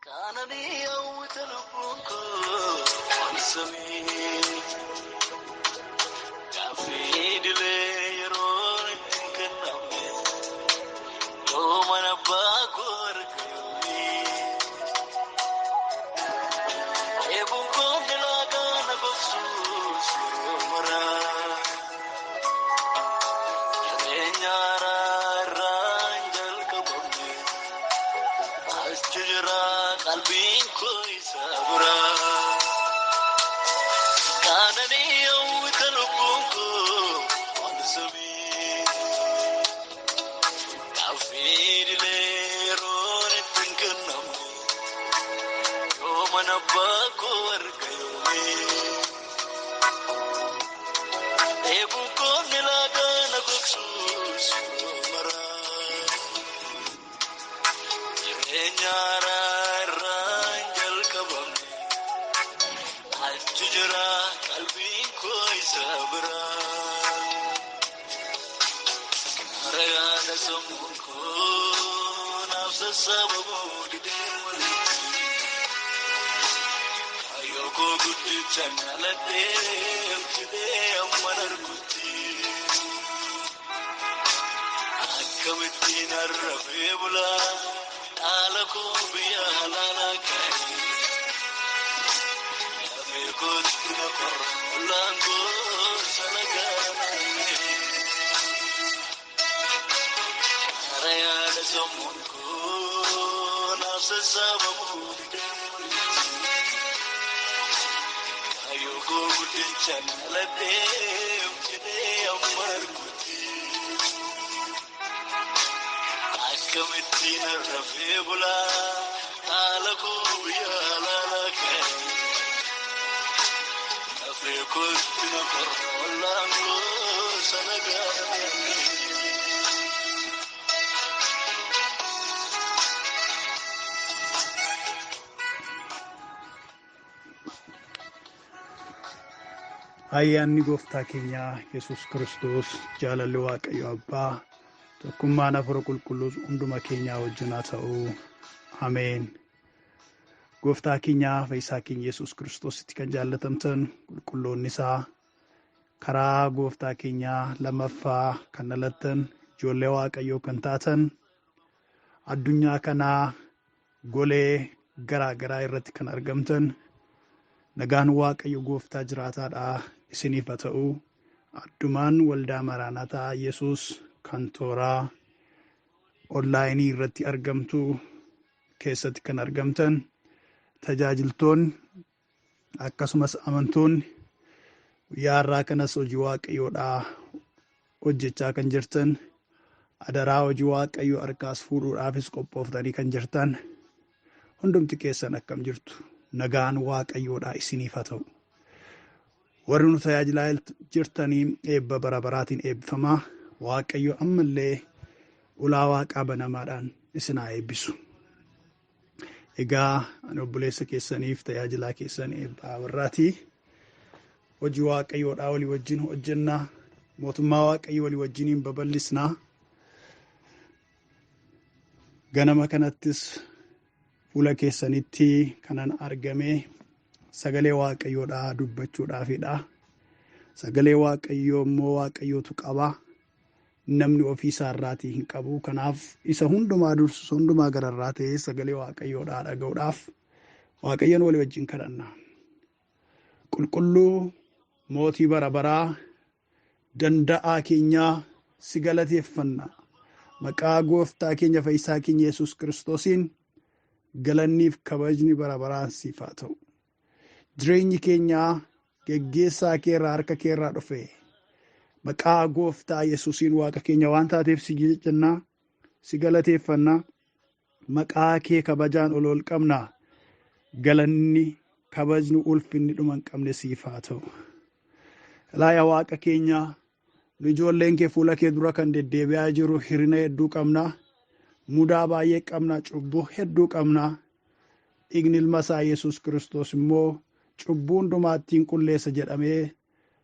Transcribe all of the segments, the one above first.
Qananii hawwita lubbuun koo waan samii. Gaaffii dilee yeroo itti hin kennamne yoo mana abbaa koo arga yoomii. Eebuun koo dilaagaa na gogsuus yeroo maraa. Jireenya haaraa irraa hin jalqabamne achi jira qalbiin koo isa biraa. Qananii hawwita lubbuun koo waan samii. Gaaffii dilee yeroon itti hin kennamne yoo mana abbaa koo arga yoomii. Eebuun koo dilaagaa na gogsuus yeroo maraa. Jireenya haaraa irraa hin jalqabamne achi jira qalbiin koo isa biraa. Ragaadha sammuun koo naaf sassaabamuu didee walitti. Kaayyoo koo guddicha naaladhee fidee amman argutti. Akkamittiin arrabee bulaa dhaala koo biyya halaalaa ka'e. Lafee kootti na qorra ollaan koo sana gaanee. Yaada sammuun koo naaf sassaabamuu didee walitti. Kaayyoo koo guddicha naaladhee fidee amma argutti. Akkamittiin arrabee bulaa haala koo biyya halaalaa ka'e. Lafee kootti na qorra ollaan koo sana gaanee. Ayyaanni gooftaa keenyaa Yesuus Kiristoos jaalalli Waaqayyo Abbaa tokkummaan Hafuura Qulqulluus hunduma keenyaa wajjin haa ta'u. Ameen. Gooftaa keenyaa Fayyisaa keenya Yesuus Kiristoositti kan jaallatamtan qulqulloonni isaa karaa gooftaa keenyaa lammaffaa kan dhalattan ijoollee Waaqayyoo kan taatan addunyaa kanaa golee garaa garaa irratti kan argamtan nagaan Waaqayyo gooftaa jiraataadhaa isiniif haa ta'u. Addumaan waldaa Maraanaataa Yesuus kan tooraa onlaayinii irratti argamtu keessatti kan argamtan tajaajiltoonni akkasumas amantoonni guyyaa har'aa kanas hojii Waaqayyoodhaa hojjechaa kan jirtan adaraa hojii Waaqayyoo harkaas fuudhuudhaafis qophooftanii kan jirtan hundumti keessan akkam jirtu nagaan Waaqayyoodhaa isiniif haa ta'u. Warri nu tajaajilaa jirtanii eebba bara baraatiin eebbifamaa. Waaqayyo ammallee ulaa waaqaa banamaadhaan isin haa eebbisu. Egaa ani obboleessa keessaniif tajaajilaa keessan eebba abarraatii. Hojii Waaqayyoodhaa walii wajjin hojjennaa. Mootummaa Waaqayyoo walii wajjiniin babal'isnaa. Ganama kanattis fuula keessanitti kanan argame sagalee Waaqayyoodhaa dubbachuudhaafidha. Sagalee Waaqayyoo immoo Waaqayyootu qaba. Namni ofii isaa irraatii hin qabu. Kanaaf isa hundumaa dursu hundumaa gararraa ta'ee sagalee Waaqayyoodhaa dhaga'uudhaaf Waaqayyoon walii wajjin kadhanna. Qulqulluu mootii bara baraa danda'aa keenyaa si galateeffanna. Maqaa gooftaa keenya Fayyisaa keenya Yesuus Kiristoosiin galanniif kabajni bara baraan siif haa ta'u. Jireenyi keenyaa geggeessaa keerraa harka keerraa dhufe. Maqaa gooftaa Yesuusiin Waaqa keenya waan taateef si jennaa, si galateeffannaa. Maqaa kee kabajaan ol ol qabna. Galanni kabajni ulfinni dhuma hin qabne siif haa ta'u. Ilaa yaa Waaqa keenya, nu ijoolleen kee fuula kee dura kan deddeebi'aa jiru hirina hedduu qabna. Mudaa baay'ee qabna, cubbuu hedduu qabna. Dhiigni ilma isaa Yesuus Kiristoos immoo cubbuu hundumaattiin qulleessa jedhamee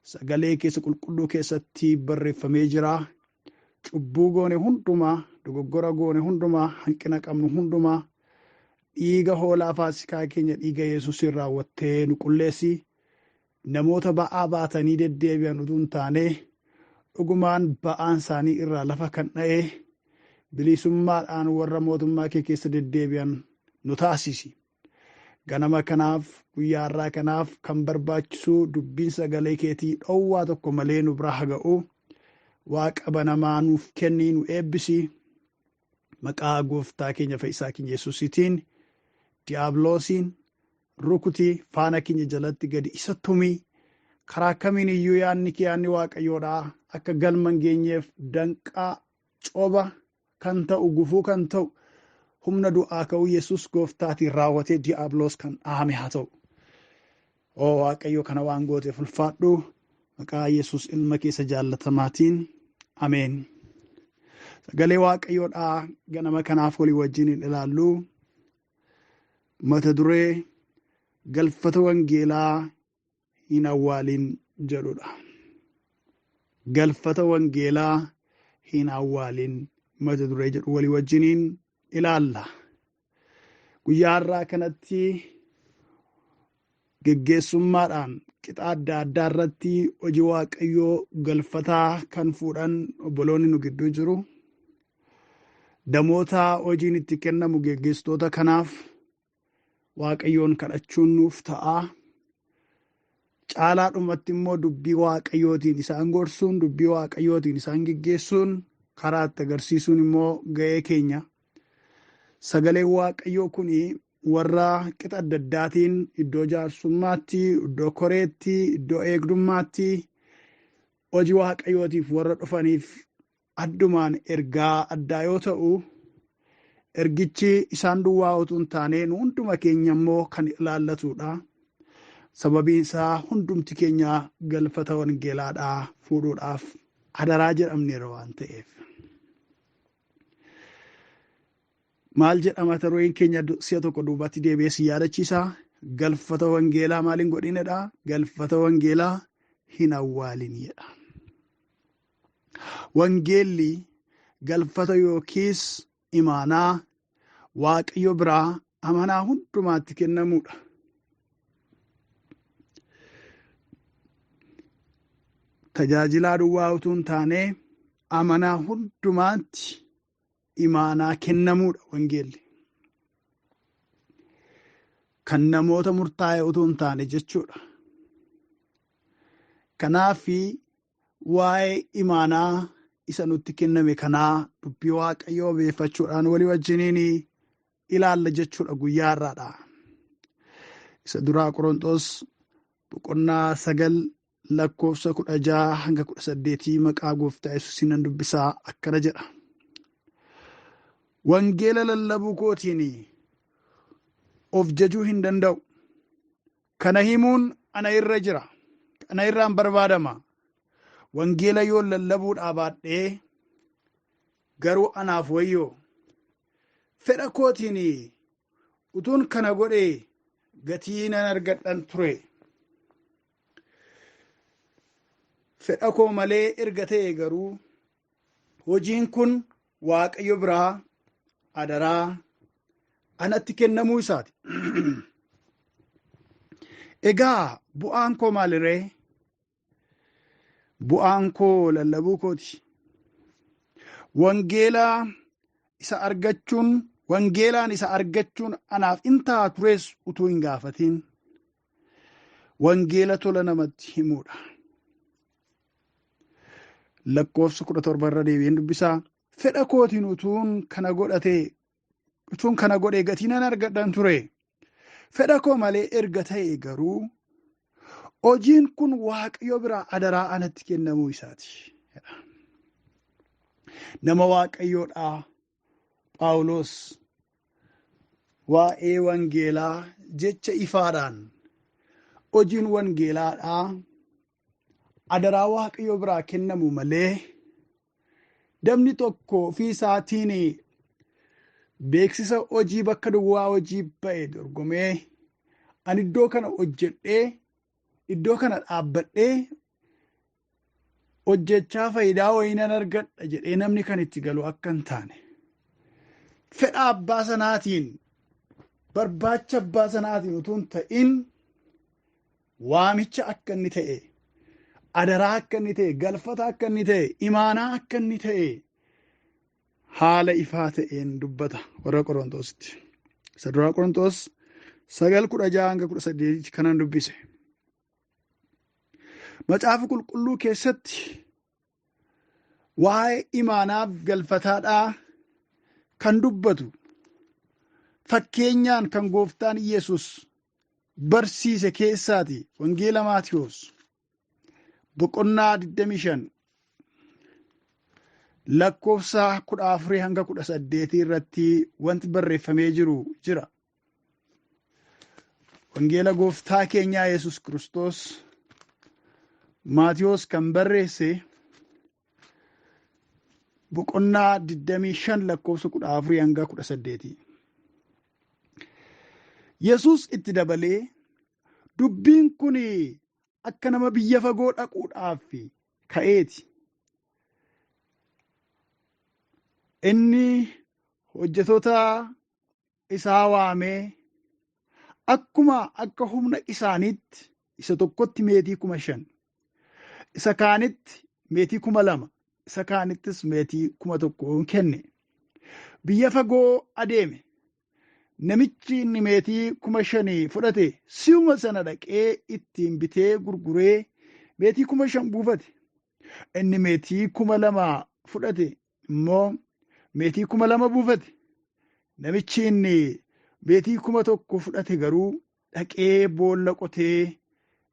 sagalee keessa qulqulluu keessatti barreeffamee jira. Cubbuu goone hundumaa, dogoggora goone hundumaa, hanqina qabnu hundumaa Dhiiga hoolaa Faasikaa keenya dhiiga Yesuusiin raawwattee nu qulleessi. Namoota ba'aa baatanii deddeebi'an utuu hin taane dhugumaan ba'aan isaanii irraa lafa kan dha'e bilisummaadhaan warra mootummaa kee keessa deddeebi'an nu taasisi. Ganama kanaaf, guyyaa har'aa kanaaf kan barbaachisu dubbiin sagalee keetii dhowwaa tokko malee nu bira haa ga'u. Waaqa banamaa nuuf kenni, nu eebbisi. Maqaa gooftaa keenya fayyisaa keenya Yesuusiitiin diiyaabiloosiin rukutii faana keenya jalatti gadi isa tumii. Karaa kamiin iyyuu yaadni kee yaadni Waaqayyoodhaa akka galma hin geenyeef danqaa coba kan ta'u, gufuu kan ta'u, humna du'aa ka'uu Yesuus gooftaatiin raawwatee diiyaabiloos kan dhahame haa ta'u. Oo Waaqayyo, kana waan gooteef ulfaadhu. Maqaa Yesuus ilma keessa jaallatamaatiin, ameen. Sagalee Waaqayyoodhaa ganama kanaaf walii wajjin hin ilaallu. Mata duree "Galfata wangeelaa hin awwaalin" jedhudha. Galfata wangeelaa hin awwaalin mata duree jedhu walii wajjiniin ilaalla. Guyyaa har'aa kanatti geggeessummaadhaan qixa adda addaa irratti hojii Waaqayyoo galfataa kan fuudhan obboloonni nu gidduu jiru. Damoota hojiin itti kennamu geggeessitoota kanaaf Waaqayyoon kadhachuun nuuf ta'a. Caalaadhumatti immoo dubbii Waaqayyootiin isaan gorsuun, dubbii Waaqayyootiin isaan geggeessuun, karaa itti agarsiisuun immoo ga'ee keenya. Sagaleen Waaqayyoo kun warra qixa adda addaatiin iddoo jaarsummaatti, iddoo koreetti, iddoo eegdummaatti hojii Waaqayyootiif warra dhufaniif addumaan ergaa addaa yoo ta'u, ergichi isaan duwwaa utuu hin taane nu hunduma keenya immoo kan ilaallatudha. Sababiin isaa hundumti keenya galfata wangeelaadhaa fuudhuudhaaf adaraa jedhamneera waan ta'eef. Maal jedha mata dureen keenya? Si'a tokko duubatti deebi'ee si yaadachiisa. Galfata wangeelaa maaliin godhinedha? Galfata wangeelaa hin awwaalin jedha. Wangeelli galfata yookiis imaanaa Waaqayyo biraa amanaa hundumaatti kennamudha. Tajaajilaa duwwaa utuu hin taane amanaa hundumaatti imaanaa kennamuudha wangeelli. Kan namoota murtaa'e utuu hin taane jechuudha. Kanaaf waa'ee imaanaa isa nutti kenname kanaa dubbii Waaqayyoo beeffachuudhaan walii wajjiniin ilaalla jechuudha guyyaa har'aadha. Isa duraa Qorontos boqonnaa 9 lakkoofsa 16 hanga 18 maqaa gooftaa Yesuusiin nan dubbisaa, akkana jedha. Wangeela lallabuu kootiin of jajuu hin danda'u. Kana himuun ana irra jira. Kana irraan barbaadama. Wangeela yoon lallabuudhaa baadhee garuu anaaf wayyoo. Fedha kootiin utuun kana godhee gatii nan argadhan ture. Fedha koo malee erga ta'e garuu hojiin kun Waaqayyo biraa adaraa anatti kennamuu isaati. Egaa bu'aan koo maaliree? Bu'aan koo lallabuu kooti. Wangeelaa isa argachuun, wangeelaan isa argachuun anaaf in ta'a tures utuu hin gaafatin wangeela tola namatti himuudha. Lakkoofsa 17 irra deebi'een dubbisaa. Fedha kootiin utuun kana godhatee, utuun kana godhee gatii nan argadhan ture. Fedha koo malee erga ta'e garuu hojiin kun Waaqayyo biraa adaraa anatti kennamuu isaati. Nama Waaqayyoodhaa Phaawulos waa'ee wangeelaa jecha ifaadhaan hojiin wangeelaadhaa adaraa Waaqayyo biraa kennamu malee namni tokko ofii isaatiin beeksisa hojii bakka duwwaa hojii ba'e dorgomee, ani iddoo kana hojjedhee, iddoo kana dhaabbadhee hojjechaa faayidaa wayii nan argadha jedhee namni kan itti galu akka hin taane, fedha abbaa sanaatiin Barbaacha abbaa sanaatiin utuu hin ta'in waamicha akka inni ta'e, adaraa akka inni ta'e, galfata akka inni ta'e, imaanaa akka inni ta'e haala ifaa ta'een dubbata warra Qorontositti. Isa duraa Qorontos 9:16-18 kanan dubbise. Macaafa qulqulluu keessatti waa'ee imaanaaf galfataadhaa kan dubbatu fakkeenyaan kan gooftaan Yesus barsiise keessaati Wangeela Maatiyos boqonnaa 25 lakkoofsa 14 hanga 18 irratti wanti barreeffamee jiru jira. Wangeela gooftaa keenyaa Yesus Kiristoos Maatiyos kan barreesse boqonnaa 25 lakkoofsa 14 hanga 18. Yesus itti dabalee, "Dubbiin kun akka nama biyya fagoo dhaquudhaaf ka'eeti. Inni hojjetoota isaa waamee akkuma akka humna isaaniitti isa tokkotti meetii 5,000, isa kaanitti meetii 2,000, isa kaanittis meetii 1,000 kenne. Biyya fagoo adeeme. Namichi inni meetii 5,000 fudhate si'uma sana dhaqee ittiin bitee gurguree meetii 5,000 buufate. Inni meetii 2,000 fudhate immoo meetii 2,000 buufate. Namichi inni meetii 1,000 fudhate garuu dhaqee boolla qotee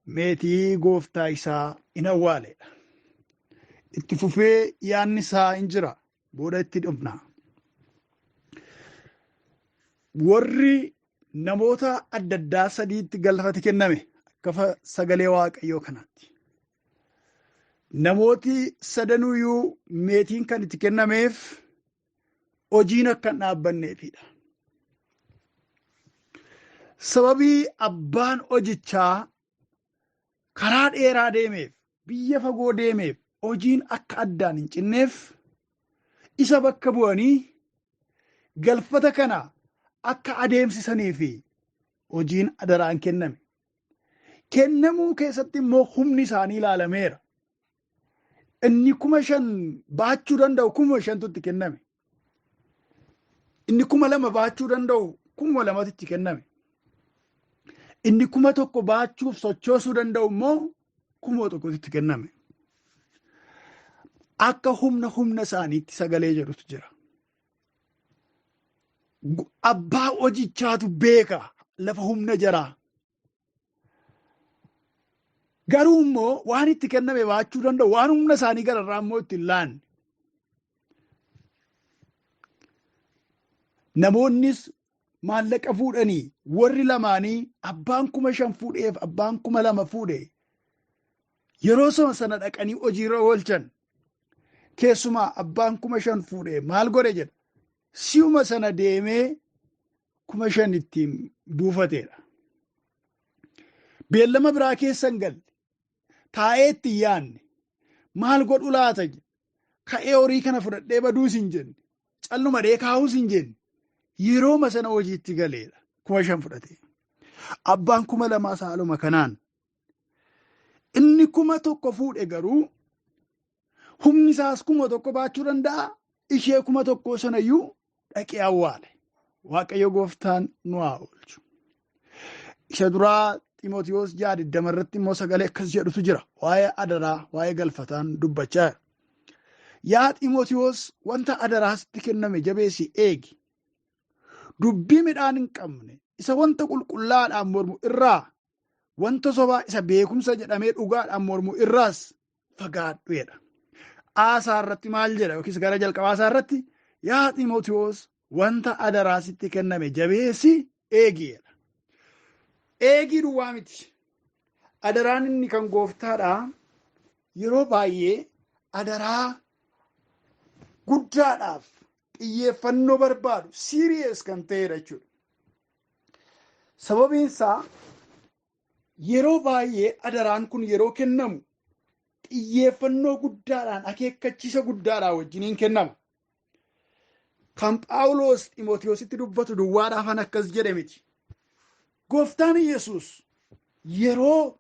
meetii gooftaa isaa in awwaaledha." Itti fufee yaadni isaa hin jira. Booda itti dhufna. Warri namoota adda addaa sadiitti galfate kenname akka sagalee Waaqayyoo kanaatti. Namooti sadanuyyuu meetiin kan itti kennameef hojiin akka hin dhaabbanneefidha. Sababii abbaan hojichaa karaa dheeraa deemeef, biyya fagoo deemeef, hojiin akka addaan hin cinneef isa bakka bu'anii galfata kana akka adeemsisanii fi hojiin adaraan kenname. Kennamuu keessatti immoo humni isaanii ilaalameera. Inni 5,000 baachuu danda'u 5,000tu itti kenname. Inni 2,000 baachuu danda'u 2,000tu itti kenname. Inni 1,000 baachuuf sochoosuu danda'u immoo 1,000tu itti kenname. Akka humna humna isaaniitti sagalee jedhutu jira. Abbaa hojichaatu beeka lafa humna jaraa. Garuu immoo waan itti kenname baachuu danda'u, waan humna isaanii gararraa immoo itti hin laanne. Namoonnis maallaqa fuudhanii warri lamaanii, abbaan 5,000 fuudheef abbaan 2,000 fuudhe, yeroo sana dhaqanii hojiirra oolchan. Keessumaa abbaan 5,000 fuudhee maal godhe jedha. Si'uma sana deemee 5,000 ittiin buufateedha. Beellama biraa keessa hin galle. Taa'ee itti hin yaadne. Maal godhu laata? Ka'ee horii kana fudhadhee baduus hin jenne. Calluma dhee kaa'uus hin jenne. Yerooma sana hojiitti galeedha. 5,000 fudhate. Abbaan 2,000 saaluma kanaan. Inni 1,000 fuudhe garuu humni isaas 1,000 baachuu danda'a. Ishee 1,000 sanayyuu dhaqee awwaale. Waaqayyo gooftaan nu haa oolchu. Isa duraa Ximootiyoos 6:20 irratti immoo sagalee akkas jedhutu jira. Waa'ee adaraa, waa'ee galfataan dubbachaa jira. "Yaa Ximootiyoos, wanta adaraa sitti kenname jabeessi eegi. Dubbii midhaan hin qabne isa wanta qulqullaadhaan mormu irraa, wanta sobaa isa beekumsa jedhamee dhugaadhaan mormu irraas fagaadhu" jedha. Aasaa irratti maal jedha, yookiis gara jalqabaa isaa irratti, "Yaa Ximootiyoos, wanta adaraa sitti kenname jabeessi eegi" jedha. Eegii duwwaa miti. Adaraan inni kan gooftaadha. Yeroo baay'ee adaraa guddaadhaaf xiyyeeffannoo barbaadu, serious kan ta'edha jechuudha. Sababiin isaa yeroo baay'ee adaraan kun yeroo kennamu xiyyeeffannoo guddaadhaan, akeekkachiisa guddaadhaan wajjiniin kennama. Kan Phaawulos Ximootiyositti dubbatu duwwaadhaafan akkas jedhe miti. Gooftaan Yesuus yeroo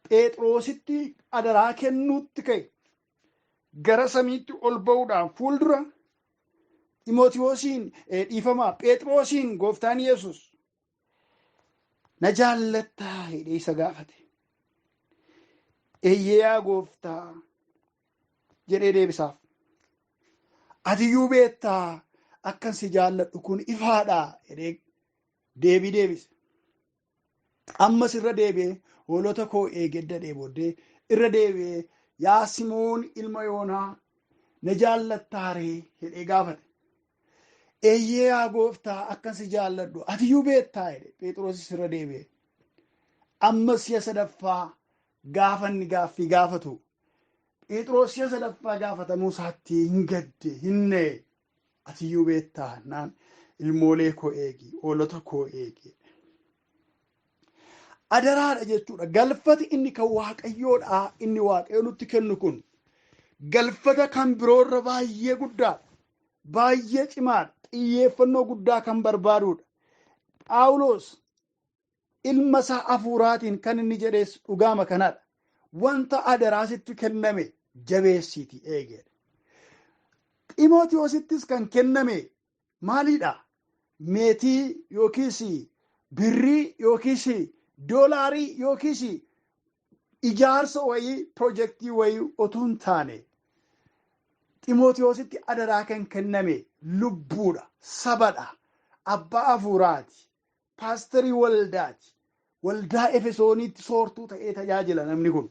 Phexrositti adaraa kennuutti ka'e gara samiitti ol ba'uudhaan fuuldura Ximootiyoosiin dhiifamaa Phexrosiin gooftaan Yesuus na jaallattaa jedhee isa gaafate. Eeyyee yaa gooftaa jedhee deebisaaf. Atiyyuu beektaa akkan si jaalladhu kun ifaadha jedhee deebii deebise. Ammas irra deebi'ee hoolota koo eegedda booddee irra deebi'ee yaa Simoon ilma Yoonaa na jaallattaa ree jedhee gaafate. Eeyyee yaa gooftaa akkan si jaalladhu atiyyuu beektaa jedhe Phexrosis irra deebi'ee. Ammas si'a sadaffaa gaafa inni gaaffii gaafatu Phexros si'a sadaffaa gaafatamuu isaatti hin gadde hin na'e. Atiyyuu beektaa naan ilmoolee koo eegi hoolota koo eegi. Adaraadha jechuudha. Galfati inni kan Waaqayyoodha. Inni Waaqayyo nutti kennu kun galfata kan biroorra baay'ee guddaadha. Baay'ee cimaadha. Xiyyeeffannoo guddaa kan barbaadudha. Phaawulos ilma isaa hafuuraatiin kan inni jedhees dhugaama kanadha. Wanta adaraa sitti kenname jabeessiiti eegedha. Ximootiyosittis kan kenname maalidha? Meetii yookiis birrii yookiis doolaarii yookiis ijaarsa wayii piroojeektii wayii otuu hin taane Ximootiyositti adaraa kan kenname lubbuudha, sabadha, abbaa hafuuraati, paasterii waldaati. Waldaa Efesooniitti soortuu ta'ee tajaajila namni kun.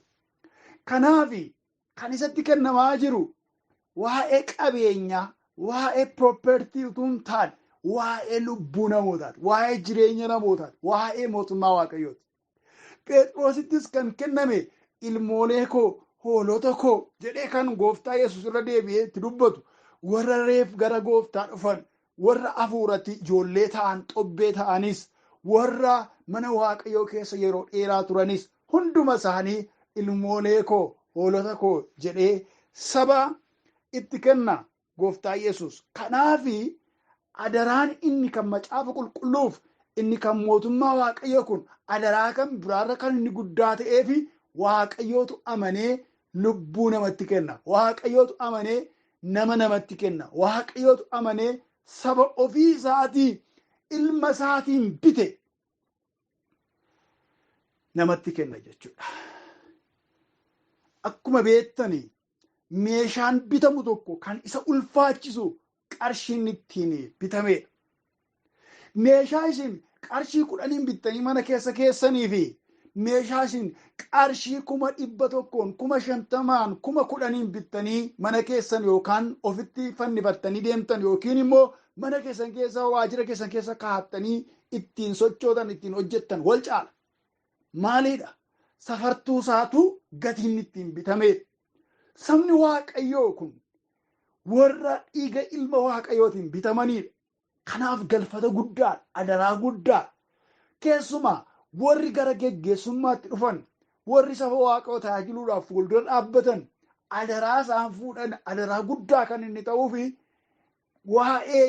Kanaaf kan isatti kennamaa jiru waa'ee qabeenyaa, waa'ee piroopertii utuu hin taane, waa'ee lubbuu namootaati, waa'ee jireenya namootaati, waa'ee mootummaa Waaqayyooti. Phexrosittis kan kenname ilmoolee koo, hoolota koo jedhee kan gooftaa Yesuus irra deebi'ee itti dubbatu warra reef gara gooftaa dhufan, warra hafuuratti ijoollee ta'an, xobbee ta'anis, warra mana Waaqayyoo keessa yeroo dheeraa turanis hunduma isaanii ilmoolee koo, hoolota koo jedhee saba itti kenna gooftaa Yesuus. Kanaafi adaraan inni kan macaafa qulqulluuf inni kan mootummaa Waaqayyoo kun adaraa kan biraarra kan inni guddaa ta'eefi Waaqayyootu amanee lubbuu namatti kenna. Waaqayyootu amanee nama namatti kenna. Waaqayyootu amanee saba ofii isaatii ilma isaatiin bite namatti kenna jechuudha. Akkuma beektanii meeshaan bitamu tokko kan isa ulfaachisu qarshiin ittiin bitamedha. Meeshaa isin qarshii 10 bittanii mana keessa keessanii fi meeshaa isin qarshii 100,000, 50,000, 10,000 bittanii mana keessan yookaan ofitti fannifattanii deemtan yookiin immoo mana keessan keessa waajjira keessan keessa kaa'attanii ittiin sochootan ittiin hojjettan wal caala. Maalidha? Safartuu isaatu gatiin ittiin bitamedha. Sabni Waaqayyoo kun warra dhiiga ilma Waaqayyootiin bitamanidha. Kanaaf galfata guddaa, adaraa guddaa. Keessumaa warri gara geggeessummaatti dhufan, warri saba Waaqayyoo tajaajiluudhaaf fuuldura dhaabbatan, adaraa isaan fuudhan adaraa guddaa kan inni ta'uufi waa'ee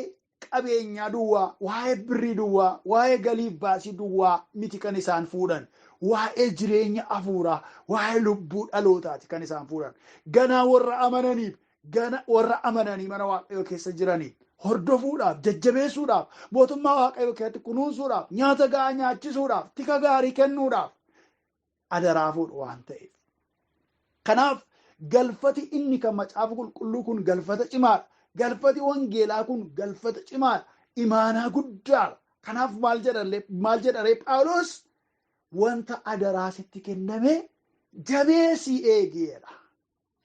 qabeenyaa duwwaa, waa'ee birrii duwwaa, waa'ee galiif baasii duwwaa miti kan isaan fuudhan. Waa'ee jireenya hafuuraa, waa'ee lubbuu dhalootaati kan isaan fuudhan. Ganaa warra amananiif, gana warra amananii mana Waaqayyoo keessa jiraniif hordofuudhaaf, jajjabeessuudhaaf, mootummaa Waaqayyoo keessatti kunuunsuudhaaf, nyaata gahaa nyaachisuudhaaf, tika gaarii kennuudhaaf adaraa fuudhu waan ta'eef. Kanaaf galfati inni kan macaafa qulqulluu kun galfata cimaadha. Galfati wangeelaa kun galfata cimaadha. Imaanaa guddaadha. Kanaaf maal jedharee Phaawulos wanta adaraa sitti kenname jabeessii eegeedha.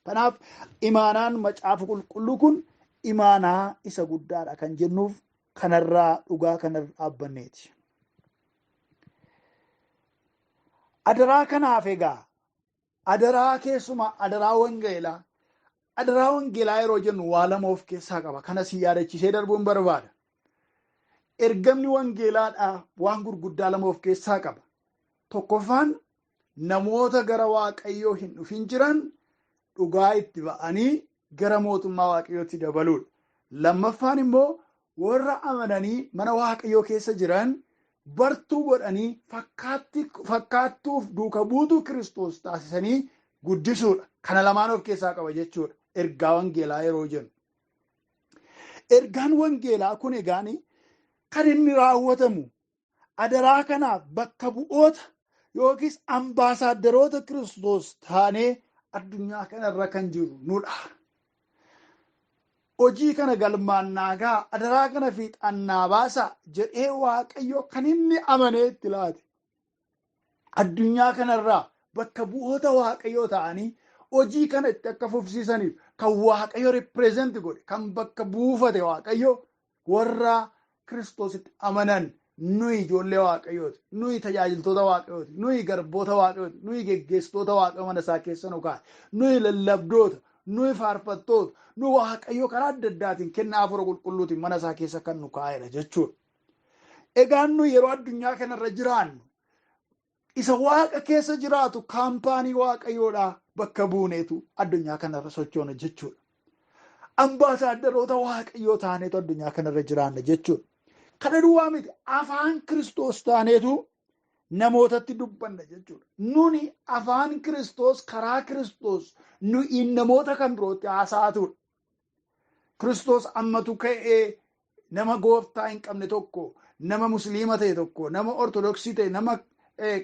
Kanaaf imaanaan macaafa qulqulluu kun imaanaa isa guddaadha kan jennuuf kanarraa dhugaa kanarra dhaabbanneeti. Adaraa kanaaf egaa adaraa keessumaa adaraa wangeelaa adaraa wangeelaa yeroo jennu waa lama of keessaa qaba. Kana si yaadachiisee darbuun barbaada. Ergamni wangeelaadhaa waan gurguddaa lama of keessaa qaba. Tokkoffaan namoota gara Waaqayyoo hin dhufin jiran dhugaa itti ba'anii gara mootummaa Waaqayyootti dabaluudha. Lammaffaan immoo warra amananii mana Waaqayyoo keessa jiran bartuu godhanii fakkaattuuf duuka buutuu Kiristoos taasisanii guddisuudha. Kana lamaan of keessaa qaba jechuudha. Ergaa wangeelaa yeroo jennu. Ergaan wangeelaa kun egaan kan inni raawwatamu adaraa kanaaf bakka bu'oota yookiis ambaasaaderoota Kiristoos taanee addunyaa kanarra kan jiru nudha. Hojii kana galmaan naagaa adaraa kana fiixaan naa baasaa jedhee Waaqayyo kan inni amanee itti laate. Addunyaa kanarraa bakka bu'oota Waaqayyoo ta'anii hojii kana itti akka fufsiisaniif kan Waaqayyo ripireezenti godhe, kan bakka buufate Waaqayyo warra Kiristoositti amanan nuyi ijoollee Waaqayyooti, nuyi tajaajiltoota Waaqayyooti, nuyi garboota Waaqayyooti, nuyi geggeessitoota Waaqayyo mana isaa keessa nu kaa'e, nuyi lallabdoota, nuyi faarfattoota, nu Waaqayyo karaa adda addaatiin kennaa Hafuura Qulqulluutiin mana isaa keessa kan nu kaa'edha jechuudha. Egaan nuyi yeroo addunyaa kanarra jiraannu isa Waaqa keessa jiraatu kaampaanii Waaqayyoodhaa bakka buuneetu addunyaa kanarra sochoona jechuudha. Ambaasaaderoota Waaqayyoo taaneetu addunyaa kanarra jiraanna jechuudha. Kana duwwaa miti, afaan Kiristoos taaneetu namootatti dubbanna jechuudha. Nuni afaan Kiristoos karaa Kiristoos nuyi namoota kan birootti haasa'atudha. Kiristoos ammatu ka'ee nama gooftaa hin qabne tokko, nama musliima ta'e tokko, nama ortodoksii ta'e, nama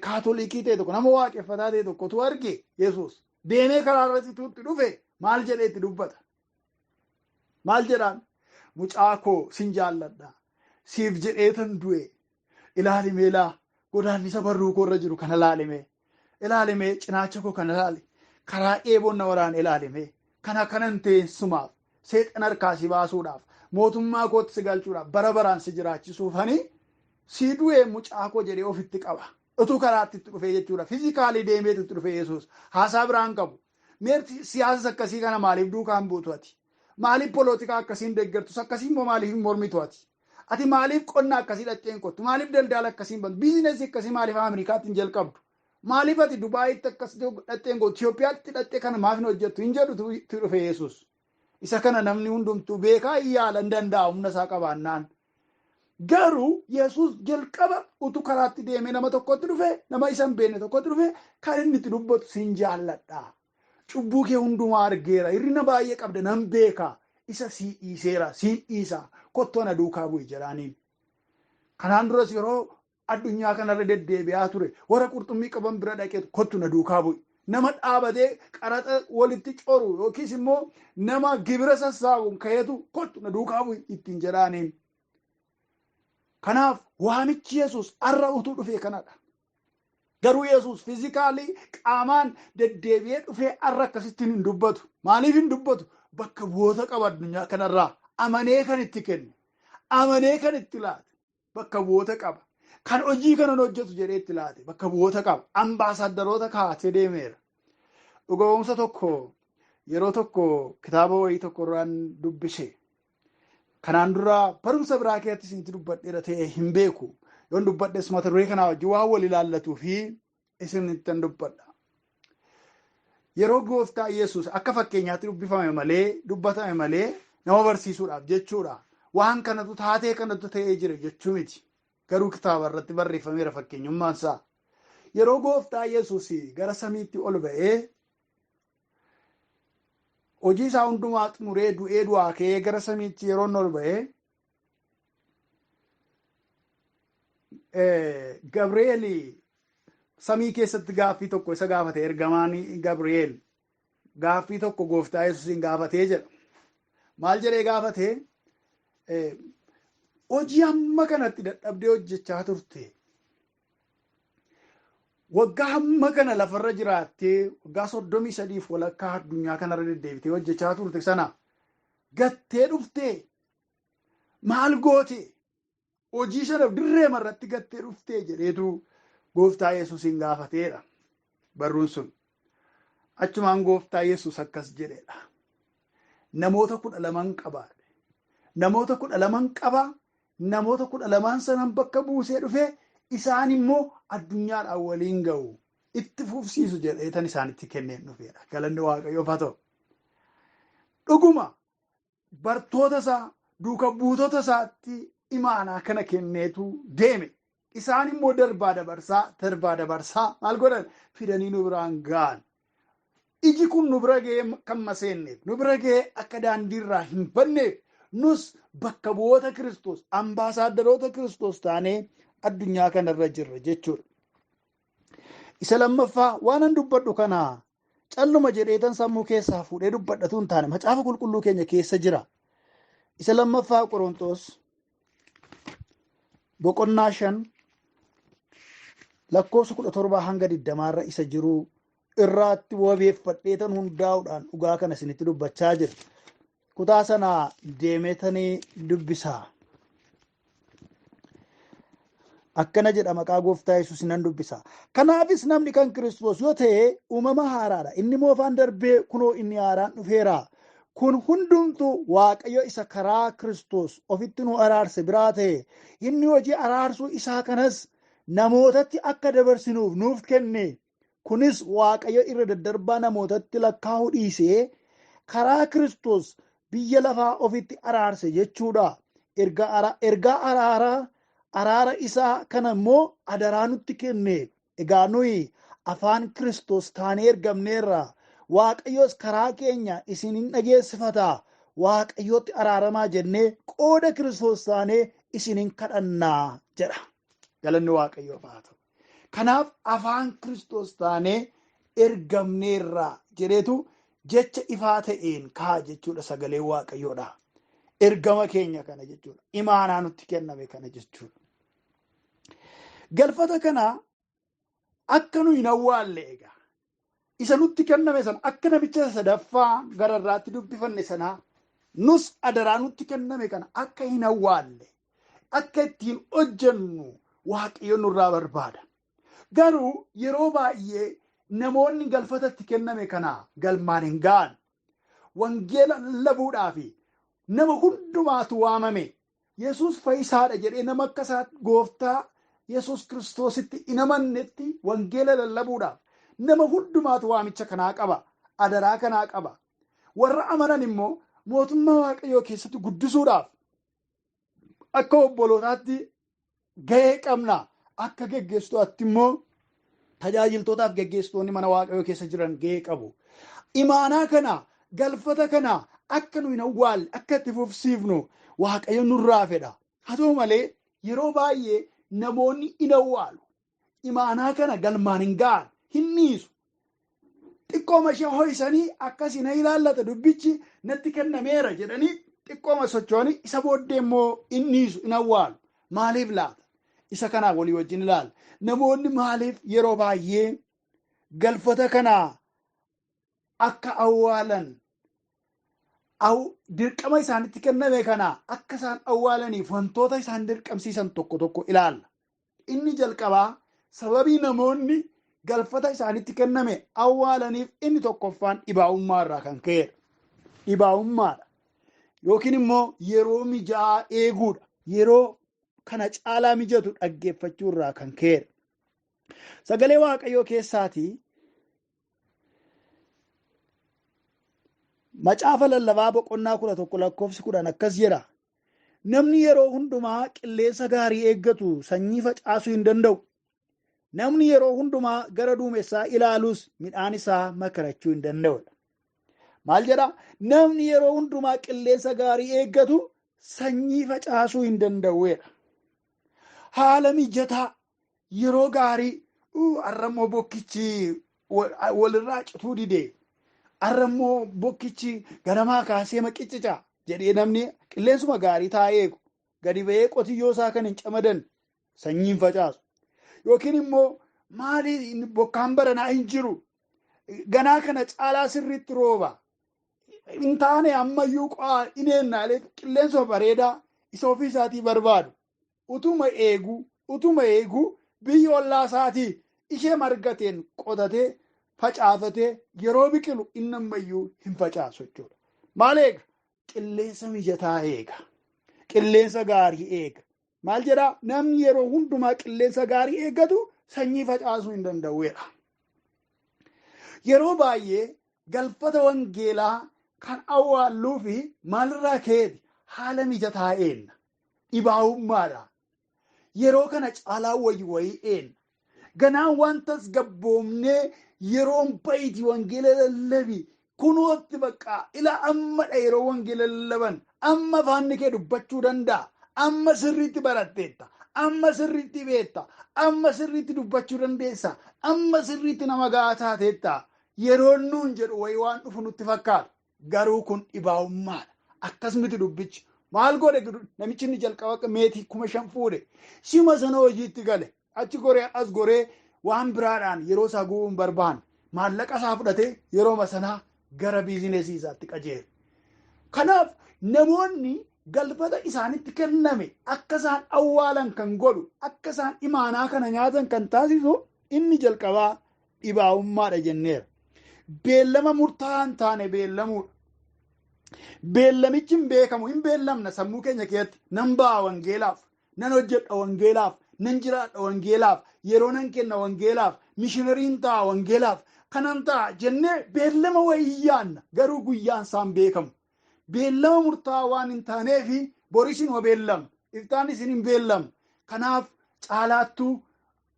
kaatolikii ta'e tokko, nama waaqeffataa ta'e tokkotu arge Yesuus. Deemee karaa irratti itti dhufe maal jedhee itti dubbata? Maal jedhaan? Mucaa koo sin jaalladha. Siif jedheetan du'e. Ilaali meelaa godaannisa barruu koo irra jiru kana ilaalime. Ilaalime cinaacha koo kana ilaali. Karaa eeboon na waraane ilaalime. Kana kanan teessumaaf seexan harkaa si baasuudhaaf mootummaa kootti si galchuudhaaf bara baraan si jiraachisuufani si du'e mucaa koo jedhee ofitti qaba. Utuu karaatti itti dhufee jechuudha. Fiizikaalii deemeetu itti dhufee Yesuus. Haasaa biraan qabu. Meerti siyaasa akkasii kana maaliif duukaan buutu ati? Maaliif polotikaa akkasiin deeggartus? Akkasii immoo maaliif hin mormitu ati? Ati maaliif qonna akkasii dhaqxee hin qottu? Maaliif daldala akkasii hin bantu? Biizinesii akkasii maaliif Ameerikaatti hin jalqabdu? Maaliif ati Dubaayitti akkas dhaqxee hin qottu? Itoophiyaatti dhaqxee kana maaf hin hojjettu? Hin jedhu itti dhufe Yesuus. Isa kana namni hundumtuu beekaa hin yaala hin danda'a humna isaa qabaannaan. Garuu Yesuus jalqaba utuu karaatti deemee nama tokkotti dhufe, nama isa hin beekne tokkotti dhufe, kan inni itti dubbatu sin jaalladha. Cubbuu kee hundumaa argeera, hir'ina baay'ee qabda nan beeka, isa sii dhiiseera, siin dhiisa, kottu ana duukaa bu'i jedhaaniin. Kanaan duras yeroo addunyaa kanarra deddeebi'aa ture, warra qurxummii qaban bira dhaqeetu kottu na duukaa bu'i. Nama dhaabatee qaraxa walitti coru yookiis immoo nama gibira sassaabuun ka'eetu kottu na duukaa bu'i ittiin jedhaaniin. Kanaaf waamichi Yesuus har'a utuu dhufee kanadha. Garuu Yesuus fiizikaalii qaamaan deddeebi'ee dhufee har'a akkasittiin hin dubbatu. Maaliif hin dubbatu? Bakka bu'oota qaba addunyaa kanarraa. Amanee kan itti kenne, amanee kan itti laate, bakka bu'oota qaba. Kan hojii kanan hojjetu jedhee itti laate, bakka bu'oota qaba. Ambaasaaderoota kaa'atee deemeera. Dhugoomsa tokko yeroo tokko kitaaba wayii tokko irraan dubbise. Kanaan dura barumsa biraa keessatti isinitti dubbadheera ta'e hin beeku. Yoon dubbadhes mata duree kanaa wajjin waan wal ilaallatuu fi isinittan dubbadha. Yeroo gooftaa Yesuus akka fakkeenyaatti dubbifame malee, dubbatame malee nama barsiisuudhaaf jechuudha. Waan kanatu taatee kanatu ta'ee jira jechuu miti. Garuu kitaaba irratti barreeffameera fakkeenyummaan isaa. Yeroo gooftaa Yesuus gara samiitti ol ba'ee hojii isaa hundumaa xumuree du'ee du'aa ka'ee gara samiitti yeroo inni ol ba'ee Gabri'eel samii keessatti gaaffii tokko isa gaafate. Ergamaan Gabri'eel gaaffii tokko gooftaa Yesuusiin gaafatee jedha. Maal jedhee gaafate? Hojii hamma kanatti dadhabdee hojjechaa turte. Waggaa hamma kana lafarra jiraattee waggaa 33 walakkaa addunyaa kanarra deddeebitee hojjechaa turte sana gattee dhuftee maal goote? Hojii sana dirreema irratti gattee dhuftee jedheetu gooftaa Yesuusiin gaafateedha. Barruun sun. Achumaan gooftaa Yesuus akkas jedheedha. Namoota 12 qaba. Namoota 12 qaba. Namoota 12 sanan bakka buusee dhufee isaan immoo addunyaadhaan waliin ga'u. Itti fufsiisu jedheetan isaanitti kenneen dhufeedha. Galanni Waaqayyoof haa ta'u. Dhuguma bartoota isaa duuka buutota isaatti imaanaa kana kenneetu deeme. Isaan immoo darbaa dabarsaa maal godhan fidanii nu biraan ga'an. Iji kun nu bira ga'ee kan maseenneef, nu bira ga'ee akka daandiirraa hin banneef, nus bakka bu'oota Kiristoos, ambaasaadarota Kiristoos taanee addunyaa kanarra jirra jechuudha. Isa lammaffaa waan dubbadhu kana calluma jedheetan sammuu keessaa fuudhee dubbadhatu hin taane macaafa qulqulluu keenya keessa jira. Isa lammaffaa Qorontos boqonnaa 5 lakkoofsa 17 hanga 20 irra isa jiru irraatti wabeeffadheetan hundaa'uudhaan dhugaa kana isinitti dubbachaa jira. Kutaa sana deemeetanii dubbisaa. Akkana jedha maqaa gooftaa Yesuus nan dubbisa. Kanaafis namni kan Kiristoos yoo ta'e uumama haaraadha. Inni moofaan darbee kunoo inni haaraan dhufeera. Kun hundumtuu Waaqayyo isa karaa Kiristoos ofitti nu araarse biraa ta'e inni hojii araarsuu isaa kanas namootatti akka dabarsinuuf nuuf kenne. Kunis Waaqayyo irra daddarbaa namootatti lakkaa'uu dhiisee karaa Kiristoos biyya lafaa ofitti araarse jechuudha. Ergaa araara isaa kana immoo adaraa nutti kenne. Egaa nuyi afaan Kiristoos taanee ergamneerra. Waaqayyos karaa keenya isin hin dhageessifata. Waaqayyootti araaramaa jennee qooda Kiristoos taanee isin hin kadhannaa jedha. Galanni Waaqayyoof haa ta'u. Kanaaf afaan Kiristoos taanee ergamneerra jedheetu jecha ifaa ta'een kaa jechuudha sagalee Waaqayyoodha. Ergama keenya kana jechuudha. Imaanaa nutti kenname kana jechuudha. Galfata kana akka nu hin awwaalle egaa. Isa nutti kenname sana akka namicha sadaffaa gararraatti dubbifanne sana nus adaraa nutti kenname kana akka hin awwaalle akka ittiin hojjennu Waaqayyo nurraa barbaada. Garuu yeroo baay'ee namoonni galfatatti kenname kana galmaan hin ga'an. Wangeela lallabuudhaaf nama hundumaatu waamame. Yesuus fayyisaadha jedhee nama akka isaa gooftaa Yesuus Kiristoositti hin amannetti wangeela lallabuudhaaf nama hundumaatu waamicha kanaa qaba. Adaraa kanaa qaba. Warra amanan immoo mootummaa Waaqayyoo keessatti guddisuudhaaf akka obbolootaatti gahee qabna. Akka geggeessitootatti immoo tajaajiltootaaf geggeessitoonni mana Waaqayyoo keessa jiran gahee qabu. Imaanaa kana galfata kana akka nu hin awwaalle akka itti fufsiifnu Waaqayyo nurraa fedha. Haa ta'u malee yeroo baay'ee namoonni hin awwaalu. Imaanaa kana galmaan hin ga'an, hin dhiisu. Xiqqooma ishee ho'isanii akkasii na ilaallata dubbichi natti kennameera jedhanii xiqqooma socho'anii isa booddee immoo hin dhiisu, hin awwaalu. Maaliif laata? Isa kanaaf walii wajjin ilaalla. Namoonni maaliif yeroo baay'ee galfata kana akka awwaalan dirqama isaanitti kenname kana akka isaan awwaalaniif wantoota isaan dirqamsiisan tokko tokko ilaalla. Inni jalqabaa sababii namoonni galfata isaanitti kenname awwaalaniif inni tokkoffaan dhibaa'ummaa irraa kan ka'edha. Dhibaa'ummaadha. Yookiin immoo yeroo mijaa'aa eeguudha. Yeroo kana caalaa mijatu dhaggeeffachuu irraa kan ka'edha. Sagalee Waaqayyoo keessaatii Macaafa lallabaa boqonnaa 11 lakkoofsi 10 akkas jedha. Namni yeroo hundumaa qilleensa gaarii eeggatu sanyii facaasuu hin danda'u. Namni yeroo hundumaa gara duumessaa ilaalus midhaan isaa makarachuu hin danda'u. Maal jedha? Namni yeroo hundumaa qilleensa gaarii eeggatu sanyii facaasuu hin danda'uudha. Haala mijataa yeroo gaarii har'ammoo bokkichi walirraa cituu didee har'ammoo bokkichi ganamaa kaasee maqiccica jedhee namni qilleensuma gaarii taa'ee eegu gadi ba'ee qotiyyoo isaa kan hin camadan sanyiin facaasu. Yookiin immoo maali bokkaan baranaa hin jiru ganaa kana caalaa sirriitti rooba hin taane ammayyuu qo'aa ineennaalee qilleensuma bareedaa isa ofii isaatii barbaadu utuma eeguu biyya ollaa isaatii ishee margateen qotatee facaafatee yeroo biqilu inni ammayyuu hin facaasu jechuudha. Maal eega? Qilleensa mijataa eega. Qilleensa gaarii eega. Maal jedhaa? Namni yeroo hundumaa qilleensa gaarii eeggatu sanyii facaasuu hin danda'uudha. Yeroo baay'ee galfata wangeelaa kan awwaalluu fi maalirraa ka'eeti haala mijataa eenna. Dhibaa'ummaadha. Yeroo kana caalaa wayii wayii eenna. Ganaa waan tasgabboomnee yeroon ba'iiti wangeela lallabi. Kunootti baqqaa ila ammadha yeroo wangeela lallaban. Amma afaanni kee dubbachuu danda'a. Amma sirriitti baratteetta. Amma sirriitti beekta. Amma sirriitti dubbachuu dandeessa. Amma sirriitti nama gahaa taateetta. Yeroon nuun jedhu wayii waan dhufu nutti fakkaata. Garuu kun dhibaa'ummaadha. Akkasumatti dubbichi. Maal godhe namichi inni jalqaba meetii 5,000 fuudhe. Sima sana hojiitti gale. Achi goree as goree waan biraadhaan yeroo isaa gubuun hin barbaanne. Maallaqa isaa fudhatee yerooma sanaa gara biizinesii isaatti qajeele. Kanaaf namoonni galfata isaanitti kenname akka isaan awwaalan kan godhu, akka isaan imaanaa kana nyaatan kan taasisu inni jalqabaa dhibaa'ummaadha jenneera. Beellama murtaa'aa hin taane beellamuudha. Beellamichi hin beekamu, hin beellamna sammuu keenya keessatti. Nan ba'a wangeelaaf, nan hojjedha wangeelaaf, nan jiraadha wangeelaaf, yeroo nan kenna wangeelaaf, mishinariin ta'a wangeelaaf, kanan ta'a jennee beellama wayii yaanna. Garuu guyyaan isaan beekamu. Beellama murtaa'aa waan hin taaneefi boris hin beellamne, iftaanis hin beellamne. Kanaaf caalaattuu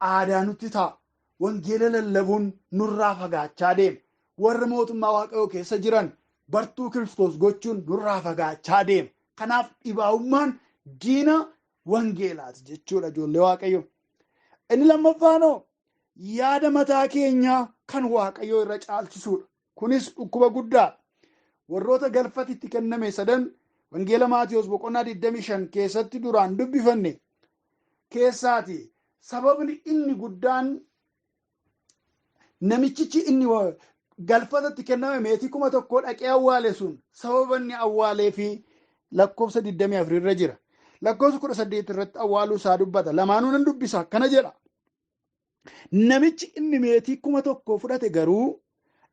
aadaa nutti ta'a. Wangeela lallabuun nurraa fagaachaa deema. Warra mootummaa Waaqayyoo keessa jiran bartuu Kiristoos gochuun nurraa fagaachaa deema. Kanaaf dhibaa'ummaan diina wangeelaati jechuudha ijoollee Waaqayyoo. Inni lammaffaanoo yaada mataa keenyaa kan Waaqayyoo irra caalchisuudha. Kunis dhukkuba guddaa. Warroota galfatitti kenname sadan wangeela Maatiyos boqonnaa 25 keessatti duraan dubbifanne keessaati. Sababni inni guddaan namichichi inni galfatatti kenname meetii 1,000 dhaqee awwaale sun sababa inni awwaalee fi lakkoofsa 24 irra jira. Lakkoofsa 18 irratti awwaaluu isaa dubbata. Lamaanuu nan dubbisa akkana jedha. Namichi inni meetii 1,000 fudhate garuu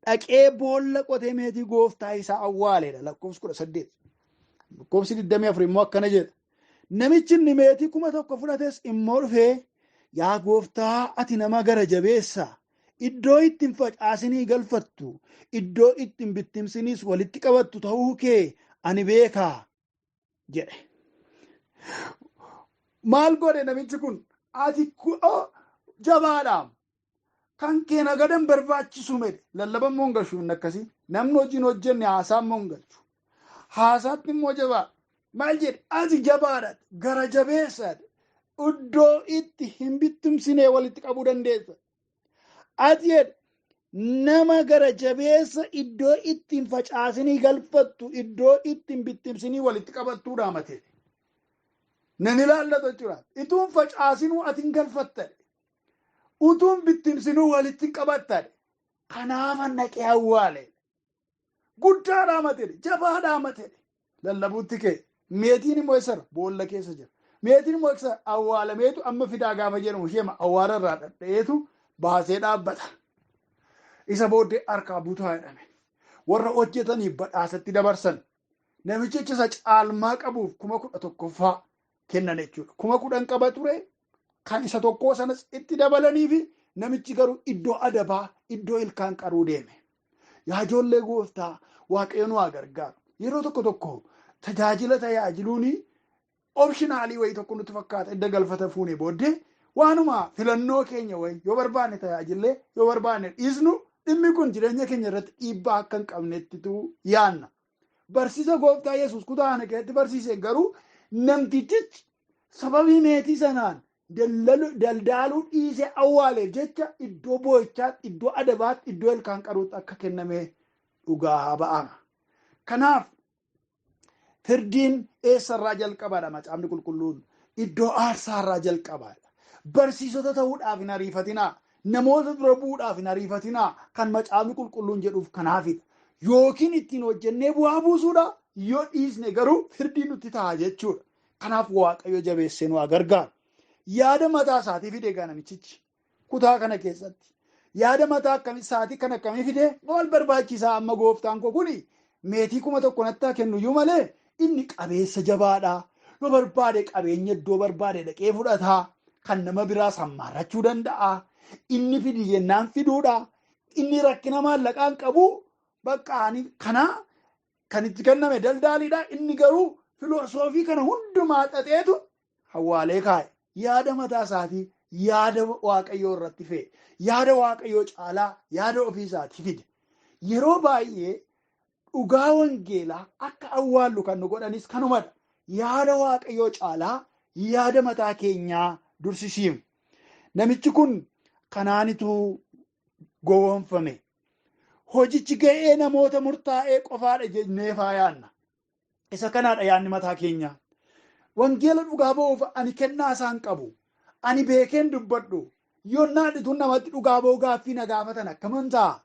dhaqee boolla qotee meetii gooftaa isaa awwaaleedha. Lakkoofsa 18. Lakkoofsi 24 immoo akkana jedha. Namichi inni meetii 1,000 fudhates immoo dhufee yaa gooftaa ati nama gara jabeessa. Iddoo ittiin facaasinii galfattu, iddoo ittiin bittimsiniis walitti qabattu ta'uu kee ani beekaa jedhe. Maal godhe namichi kun? Ati jabaadha. Kan kee nagadan barbaachisu miti. Lallaban moo hin galchu inni akkasii? Namni hojiin hojjenne haasaa immoo hin galchu. Haasaatti immoo jabaa. Maal jedhe? Ati jabaadha. Gara jabeessa. Iddoo itti hin bittimsinee walitti qabuu dandeessa. Ati jedhe nama gara jabeessa iddoo ittiin facaasinii galfattu, iddoo ittiin bittimsinii walitti qabattuudha matee. Nan ilaallatu jechuudha. Ituun facaasinuu ati hin galfatta. Utuun bittimsinuu walitti hin qabatta. Kanaafan dhaqee awwaale. Guddaadhaa matee, jabaadhaa matee. Lallabuutti kee. Meetiin immoo eessarra? Boolla keessa jira. Meetiin immoo eessa awwaalameetu amma fidaa gaafa jedhamu ishee awwaala irraa dhadha'eetu baasee dhaabbata. Isa booddee harkaa butaa jedhame. Warra hojjetaniif badhaasatti dabarsan. Namichichi isa caalmaa qabuuf 11,000 kennan jechuudha. 10,000 qaba ture kan isa tokkoo sanas itti dabalaniifi namichi garuu iddoo adabaa, iddoo ilkaan qaruu deeme. Yaa ijoollee gooftaa Waaqayyo nu haa gargaaru. Yeroo tokko tokko tajaajila tajaajiluun optionaalii wayii tokko nutti fakkaata. Edda galfata fuunee booddee waanuma filannoo keenya wayii yoo barbaanne tajaajillee yoo barbaanne dhiisnu dhimmi kun jireenya keenya irratti dhiibbaa akka hin qabnettitu yaanna. Barsiisa gooftaa Yesuus kutaa kana keessatti barsiise garuu namtichichi sababii meetii sanaan daldaaluu dhiisee awwaaleef jecha iddoo boo'ichaatti, iddoo adabaatti, iddoo ilkaan qaruutti akka kenname dhugaa ba'ama. Kanaaf firdiin eessarraa jalqabaadha macaafni qulqulluun? Iddoo aarsaarraa jalqabaadha. Barsiisota ta'uudhaaf hin ariifatinaa. Namoota dura bu'uudhaaf hin ariifatinaa. Kan macaafni qulqulluun jedhuuf kanaafidha. Yookiin ittiin hojjennee bu'aa buusuudha. Yoo dhiisne garuu firdiin nutti ta'a jechuudha. Kanaaf Waaqayyo jabeessee nu haa gargaaru. Yaada mataa isaatii fide egaa namichichi kutaa kana keessatti. Yaada mataa akkamii isaatii kan akkamii fide maal barbaachisaa amma gooftaan koo kuni meetii 1,000 natti haa kennu iyyuu malee inni qabeessa jabaadha. Yoo barbaade qabeenya iddoo barbaade dhaqee fudhata. Kan nama biraas hammaarrachuu danda'a. Inni fidi jennaan fiduudha. Inni rakkina maallaqaan qabu bakka ani kana kan itti kenname daldaaliidha. Inni garuu filosoofii kana hundumaa xaxeetu hawaalee kaa'e. Yaada mataa isaatii yaada Waaqayyoo irratti fe'e. Yaada Waaqayyoo caalaa yaada ofii isaatii fide. Yeroo baay'ee dhugaa wangeelaa akka awwaallu kan nu godhanis kanumadha. Yaada Waaqayyoo caalaa yaada mataa keenyaa dursisiifna. Namichi kun kanaanitu gowwoomfame. Hojichi ga'ee namoota murtaa'ee qofaadha jennee yaadna. Isa kanaadha yaadni mataa keenyaa. Wangeela dhugaa ba'uuf ani kennaa isaan qabu. Ani beekeen dubbadhu. Yoonnaa dhituun namatti dhugaa ba'uu gaaffii na gaafatan akkaman ta'a?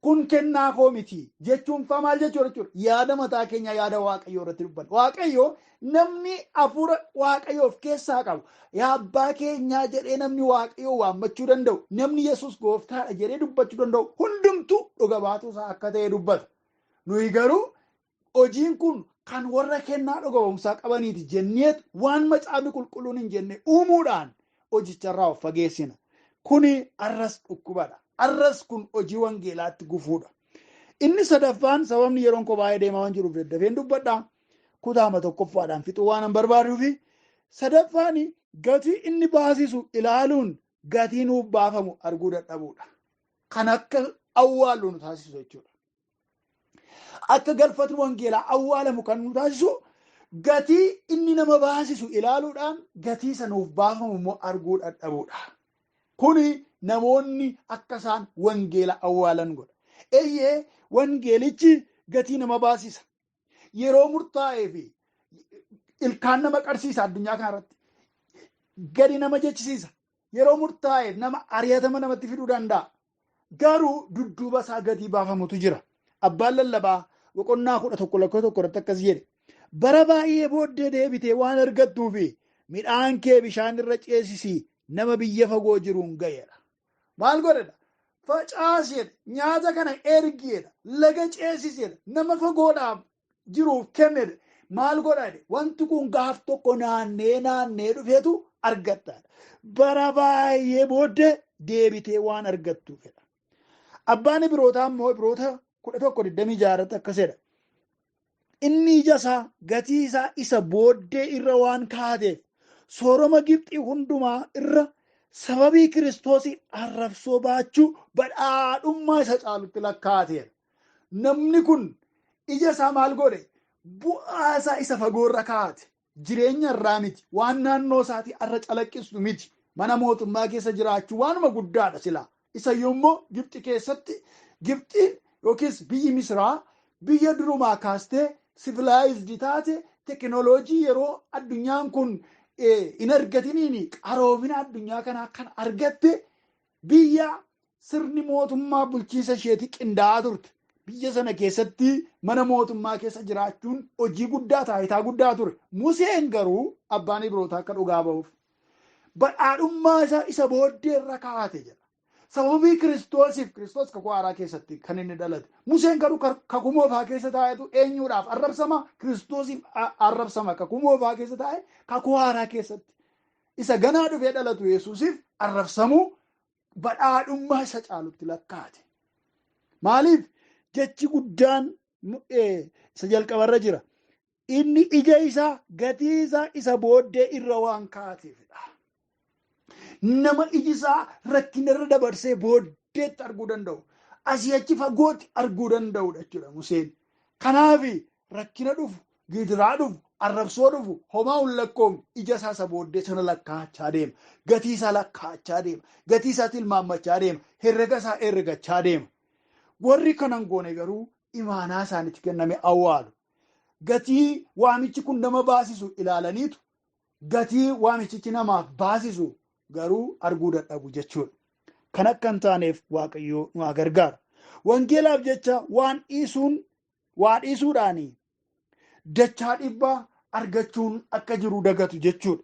Kun kennaa koo miti jechuun faa maal jechuudha? Yaada mataa keenyaa yaada Waaqayyoo irratti dubbanna. Waaqayyoo namni hafuura Waaqayyoo of keessaa qabu, yaa abbaa keenyaa jedhee namni Waaqayyoo waammachuu danda'u, namni Yesuus gooftaadha jedhee dubbachuu danda'u hundumtuu dhuga baatuu isaa akka ta'e dubbata. Nuyi garuu hojiin kun kan warra kennaa dhuga ba'umsaa qabaniiti jenneetu waan macaafni qulqulluun hin jenne uumuudhaan hojicharraa of fageessina. Kuni arras dhukkubadha. Arras kun hojii wangeelaatti gufuudha. Inni sadaffaan sababni yeroon koo baay'ee deemaa waan jiruuf daddafeen dubbadha. Kutaama tokkoffaadhaan fixuu waan hin barbaaduufi. Sadaffaan gatii inni baasisu ilaaluun gatii nuuf baafamu arguu dadhabuudha. Kan akka awwaallu nu taasisu jechuudha. Akka galfatni wangeelaa awwaalamu kan nu taasisu gatii inni nama baasisu ilaaluudhaan gatii isa nuuf baafamu immoo arguu dadhabuudha. Kuni namoonni akka isaan wangeela awwaalan godha. Eeyyee, wangeelichi gatii nama baasisa. Yeroo murtaa'ee fi ilkaan nama qarsiisa addunyaa kanarratti. Gadi nama jechisiisa. Yeroo murtaa'eef nama ari'atama namatti fiduu danda'a. Garuu dudduuba isaa gatii baafamutu jira. Abbaan lallabaa boqonnaa 11 lakkoofsa 1 irratti akkas jedhe. Bara baay'ee booddee deebitee waan argattuufi midhaan kee bishaan irra ceesisii nama biyya fagoo jiruun ga'eedha. Maal godhedha? Facaasedha. Nyaata kana ergeedha. Laga ceesisedha. Nama fagoodhaaf jiruuf kennedha. Maal godhadhe? Wanti kun gaaf tokko naannee naannee dhufeetu argattaadha. Bara baay'ee booddee deebitee waan argattuufidha. Abbaan Ibrootaa immoo Ibroota 11:26 irratti akkasidha. Inni ija isaa gatii isaa isa booddee irra waan kaateef sooroma Gibxii hundumaa irra sababii Kiristoosii arrabsoo baachuu badhaadhummaa isa caalutti lakkaa'ateera. Namni kun ija isaa maal godhe? Bu'aa isaa isa fagoorra kaa'ate. Jireenya irraa miti. Waan naannoo isaatii arra calaqqisu miti. Mana mootummaa keessa jiraachuu waanuma guddaadha silaa. Isa yommuu Gibxi keessatti, Gibxiin yookiis biyyi Misraa biyya durumaa kaastee civilized taate, tekinooloojii yeroo addunyaan kun hin argatiniin qaroomina addunyaa kanaa kan argatte, biyya sirni mootummaa bulchiinsa isheetii qindaa'aa turte. Biyya sana keessatti mana mootummaa keessa jiraachuun hojii guddaa, taayitaa guddaa ture. Museen garuu abbaan Ibrootaa akka dhugaa ba'uuf badhaadhummaa isaa isa booddee irra kaa'ate jedha. Sababii Kiristoosiif, Kiristoos kakuu haaraa keessatti kan inni dhalate. Museen garuu kakuu moofaa keessa taa'etu eenyuudhaaf arrabsama? Kiristoosiif arrabsama. Kakuu moofaa keessa taa'e kakuu haaraa keessatti. Isa ganaa dhufee dhalatu Yesuusiif arrabsamuu badhaadhummaa isa caalutti lakkaa'ate. Maaliif? Jechi guddaan isa jalqabarra jira. Inni ija isaa gatii isaa isa booddee irra waan kaa'ateefidha. Nama iji isaa rakkina irra dabarsee booddeetti arguu danda'u. Asii achi fagootti arguu danda'udha jechuudha Museen. Kanaaf rakkina dhufu, gidiraa dhufu, arrabsoo dhufu homaa hin lakkoofne, ija isaa isa booddee sana lakkaa'achaa deema. Gatii isaa lakkaa'achaa deema. Gatii isaa tilmaammachaa deema. Herrega isaa herregachaa deema. Warri kanan goone garuu imaanaa isaanitti kenname awwaalu. Gatii waamichi kun nama baasisu ilaalaniitu gatii waamichichi namaaf baasisu garuu arguu dadhabu jechuudha. Kan akka hin taaneef Waaqayyoo nu haa gargaaru. Wangeelaaf jecha waan dhiisuun, waa dhiisuudhaani dachaa dhibbaa argachuun akka jiru dagatu jechuudha.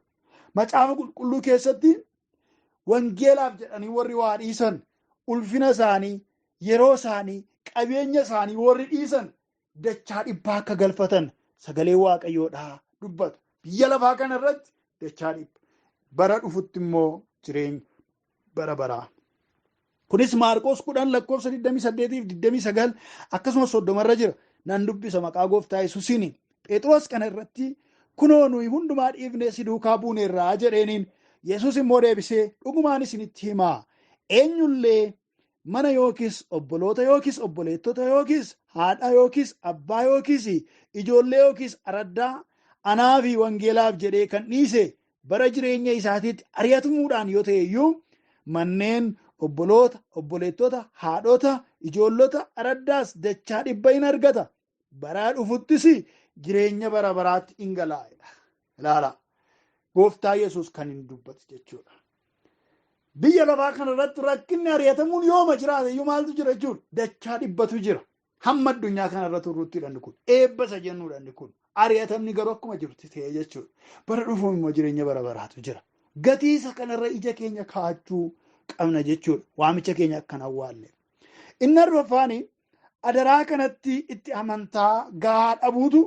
Macaafa qulqulluu keessatti wangeelaaf jedhanii warri waa dhiisan, ulfina isaanii, yeroo isaanii, qabeenya isaanii warri dhiisan dachaa dhibbaa akka galfatan sagalee Waaqayyoodhaa dubbata. Biyya lafaa kana irratti dachaa dhibba. Bara dhufutti immoo jireenya bara baraa. Kunis Maarqos 10 lakkoofsa 28 fi 29 akkasumas 30 irra jira. Nan dubbisa maqaa gooftaa Yesuusiin. Phexros kana irratti, "Kunoo, nuyi hundumaa dhiifnee si duukaa buuneerraa" jedheeniin. Yesuus immoo deebisee, dhugumaan isinitti himaa, eenyullee mana yookiis obboloota yookiis obboleettota yookiis haadha yookiis abbaa yookiis ijoollee yookiis araddaa anaa fi wangeelaaf jedhee kan dhiise bara jireenya isaatiitti ari'atamuudhaan yoo ta'e iyyuu manneen obboloota, obboleettota, haadhota, ijoollota, araddaas dachaa 100 in argata. Bara dhufuttis jireenya bara baraatti in galaa'edha. Ilaala. Gooftaa Yesuus kan hin dubbatu jechuudha. Biyya lafaa kanarratti rakkinni ari'atamuun yooma jiraate iyyuu maaltu jira jechuudha? Dachaa 100tu jira. Hamma addunyaa kanarra turruutti dhanni kun. Eebba isa jennuudha inni kun. Ari'atamni garuu akkuma jirutti ta'e jechuudha. Bara dhufuun immoo jireenya bara baraatu jira. Gatii isa kanarra ija keenya kaa'achuu qabna jechuudha. Waamicha keenya akkan awwaalle. Inni arfaffaan adaraa kanatti itti amantaa gahaa dhabuutu,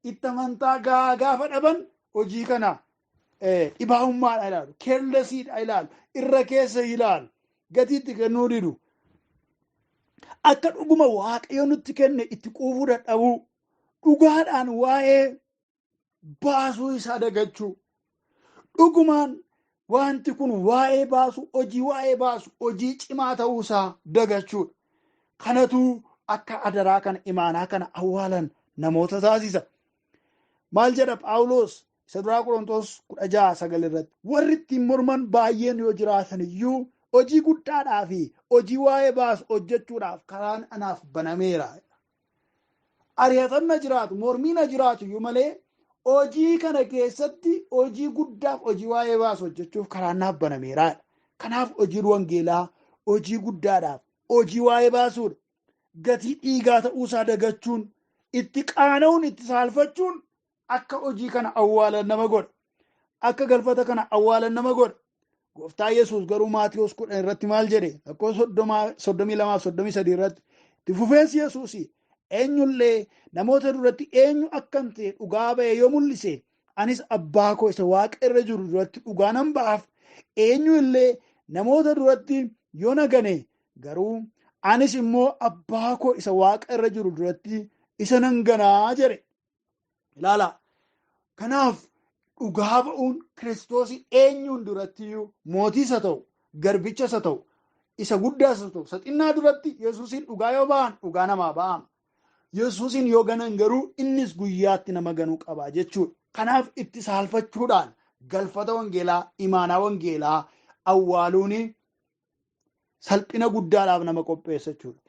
itti amantaa gahaa gaafa dhaban hojii kana dhibaa'ummaadha ilaalu, keellesiidha ilaalu, irra keessa ilaalu, gatii itti kennuu didu. Akka dhuguma Waaqayyo nutti kenne itti quufuu dadhabuu, dhugaadhaan waa'ee baasuu isaa dagachuu, dhugumaan wanti kun waa'ee baasu, hojii waa'ee baasu, hojii cimaa ta'uu isaa dagachuudha. Kanatu akka adaraa kana imaanaa kana awwaalan namoota taasisa. Maal jedha Phaawulos isa duraa Qorontos 16:9 irratti? Warri ittiin morman baay'een yoo jiraatan iyyuu hojii guddaadhaa fi hojii waa'ee baasu hojjechuudhaaf karaan anaaf banameera. Ari'atamna jiraatu, mormiin jiraatu iyyuu malee hojii kana keessatti hojii guddaaf hojii waa'ee baasu hojjechuuf karaan naaf banameera. Kanaaf hojiin wangeelaa hojii guddaadhaaf hojii waa'ee baasuudha. Gatii dhiigaa ta'uusaa dagachuun, itti qaana'uun, itti saalfachuun akka hojii kana awwaalan nama godha. Akka galfata kana awwaalan nama godha. Gooftaa Yesuus garuu Maatiyos 10 irratti maal jedhe? Lakkoofsa 32 fi 33 irratti itti fufeensi Yesuus eenyullee namoota duratti eenyu akkan ta'e dhugaa ba'e yoo mul'ise, anis abbaa koo isa waaqa irra jiru duratti dhugaa nan ba'aaf. Eenyullee namoota duratti yoo na gane garuu anis immoo abbaa koo isa waaqa irra jiru duratti isa nan ganaa jedhe. Ilaala. Kanaaf dhugaa ba'uun Kiristoos eenyuun durattiyyuu mootii isa ta'u, garbicha isa ta'u, isa guddaa isa ta'u, isa xinnaa duratti Yesuusiin dhugaa yoo ba'an dhugaa namaa ba'ama. Yesuusiin yoo ganan garuu innis guyyaatti nama ganuu qaba jechuudha. Kanaaf itti saalfachuudhaan galfata wangeelaa, imaanaa wangeelaa awwaaluun salphina guddaadhaaf nama qopheessa jechuudha.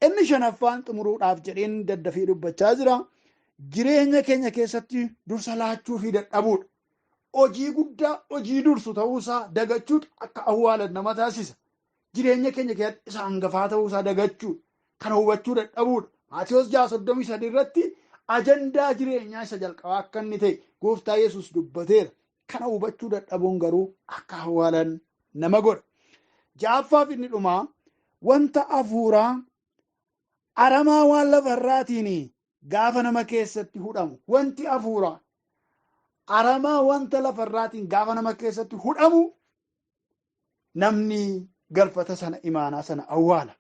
Inni shanaffaan xumuruudhaaf jedheen daddafii dubbachaa jira. Jireenya keenya keessatti dursa laachuu fi dadhabuudha. Hojii guddaa hojii dursu ta'uusaa dagachuutu akka awwaalan nama taasisa. Jireenya keenya keessatti isa hangafaa ta'uusaa dagachuudha. Kana hubachuu dadhabuudha. Maatiyos 6:33 irratti ajandaa jireenyaa isa jalqabaa akka inni ta'e Gooftaa Yesuus dubbateera. Kana hubachuu dadhabuun garuu akka awwaalan nama godha. Ja'affaaf inni dhumaa wanta hafuuraa aramaa waan lafarraatiin gaafa nama keessatti hudhamu. Wanti hafuuraa aramaa wanta lafarraatiin gaafa nama keessatti hudhamu namni galfata sana imaanaa sana awwaala.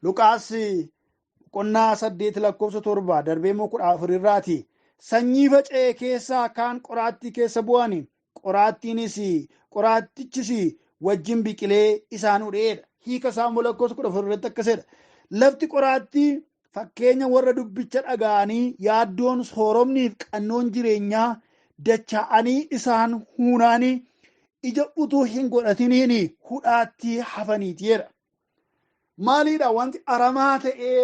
Luqaas boqonnaa 8 lakkoofsa 7 darbee immoo 14 irraati. Sanyii faca'e keessaa kaan qoraattii keessa bu'ani, qoraattichis wajjin biqilee isaan hudheedha. Hiika isaa immoo lakkoofsa 14 irratti akkasidha. Lafti qoraattii fakkeenya warra dubbicha dhaga'anii yaaddoon sooromniif qannoon jireenyaa dacha'anii isaan huunaanii ija utuu hin godhatiniin hudhaatti hafaniiti jedha. Maaliidha wanti aramaa ta'ee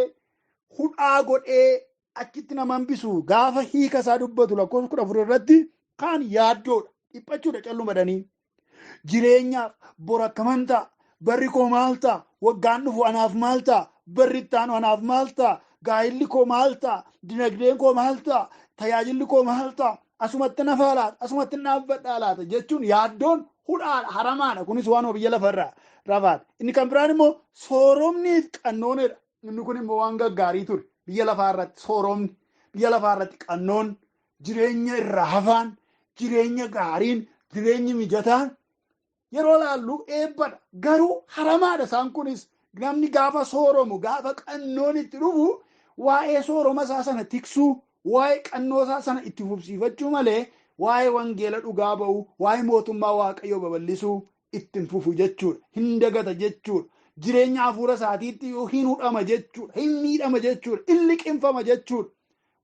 hudhaa godhee achitti nama hambisu? Gaafa hiika isaa dubbatu lakkoofsa 14 irratti kaan yaaddoodha, dhiphachuudha calluma dhanii. Jireenyaaf bor akkaman ta'a, barri koo maal ta'a, waggaan dhufu anaaf maal ta'a, barri itti aanu anaaf maal ta'a, gaa'illi koo maal ta'a, dinagdeen koo maal ta'a, tajaajilli koo maal ta'a, asumatti nafaa laata, asumatti dhaabbadhaa laata jechuun yaaddoon hudhaadha, haramaadha. Kunis waan biyya lafarraa rafaadha. Inni kan biraan immoo sooromniif qannoonidha. Inni kun immoo waan gaggaarii ture. Biyya lafaarratti sooromni, biyya lafaarratti qannoon, jireenya irraa hafaan, jireenya gaariin, jireenyi mijataan yeroo laallu eebbadha. Garuu haramaadha isaan kunis. Namni gaafa sooromu, gaafa qannoon itti dhufu waa'ee sooroma isaa sana tiksuu, waa'ee qannoo isaa sana itti fufsiifachuu malee waa'ee wangeela dhugaa ba'uu, waa'ee mootummaa Waaqayyoo babal'isuu ittiin fufu jechuudha. Hin dagata jechuudha. Jireenya hafuura isaatiitti hin hudhama jechuudha. Hin miidhama jechuudha. Hin liqinfama jechuudha.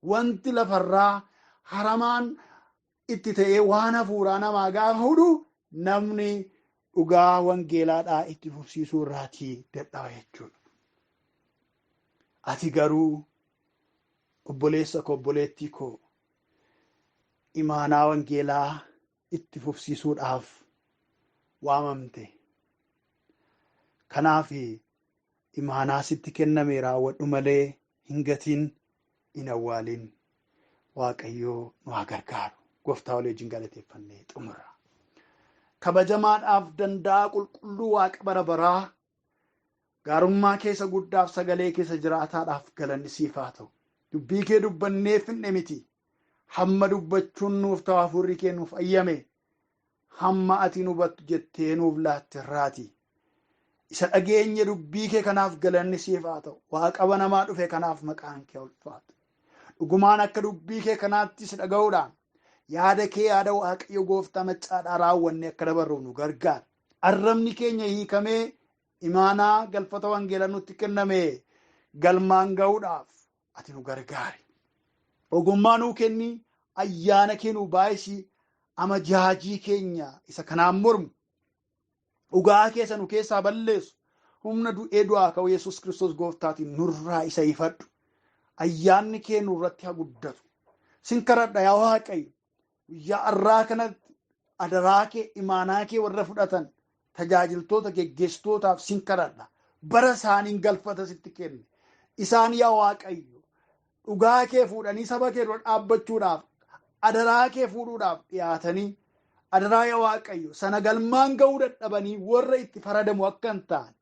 Wanti lafarraa haramaan itti ta'ee waan hafuuraa namaa gaafa hudhu namni dhugaa wangeelaadhaa itti fufsiisuu irraatii dadhaba jechuudha. Ati garuu obboleessa koo, obboleettii koo, imaanaa wangeelaa itti fufsiisuudhaaf waamamte. Kanaaf imaanaa sitti kenname raawwadhu malee hin gatiin, hin awwaalin. Waaqayyoo nu haa gargaaru. Gooftaa walii wajjin galateeffannee xumurra. Kabajamaadhaaf danda'a qulqulluu Waaqa bara baraa, gaarummaa keessa guddaaf sagalee keessa jiraataadhaaf galanni siif haa ta'u. Dubbii kee dubbannee finne miti. Hamma dubbachuun nuuf ta'u hafuurri kee nuuf ayyame. Hamma ati nu hubattu jettee nuuf laatte irraati. Isa dhageenye dubbii kee kanaaf galanni siif haa ta'u. Waaqa banamaa dhufe kanaaf maqaan kee ulfaatu. Dhugumaan akka dubbii kee kanaatti si dhaga'uudhaan yaada kee, yaada Waaqayyo gooftaa maccaadhaa raawwanne akka dabarru nu gargaara. Arrabni keenya hiikamee imaanaa galfata wangeela nutti kenname galmaan ga'uudhaaf ati nu gargaari. Ogummaa nuu kenni, ayyaana kee nuu baay'isi, amajaajii keenya isa kanaan mormu, dhugaa keessa nu keessaa balleessu, humna du'ee du'aa ka'u Yesuus Kiristoos gooftaatiin nurraa isa ifadhu. Ayyaanni kee nurratti haa guddatu. Sin kadhadha yaa Waaqayyo, guyyaa har'aa kanatti adaraa kee, imaanaa kee warra fudhatan tajaajiltoota geggeessitootaaf sin kadhadha. Bara isaaniin galfata sitti kenne. Isaan yaa Waaqayyo dhugaa kee fuudhanii saba kee dura dhaabbachuudhaaf, adaraa kee fuudhuudhaaf dhiyaatanii, adaraa yaa Waaqayyo sana galmaan ga'uu dadhabanii warra itti faradamu akka hin taane,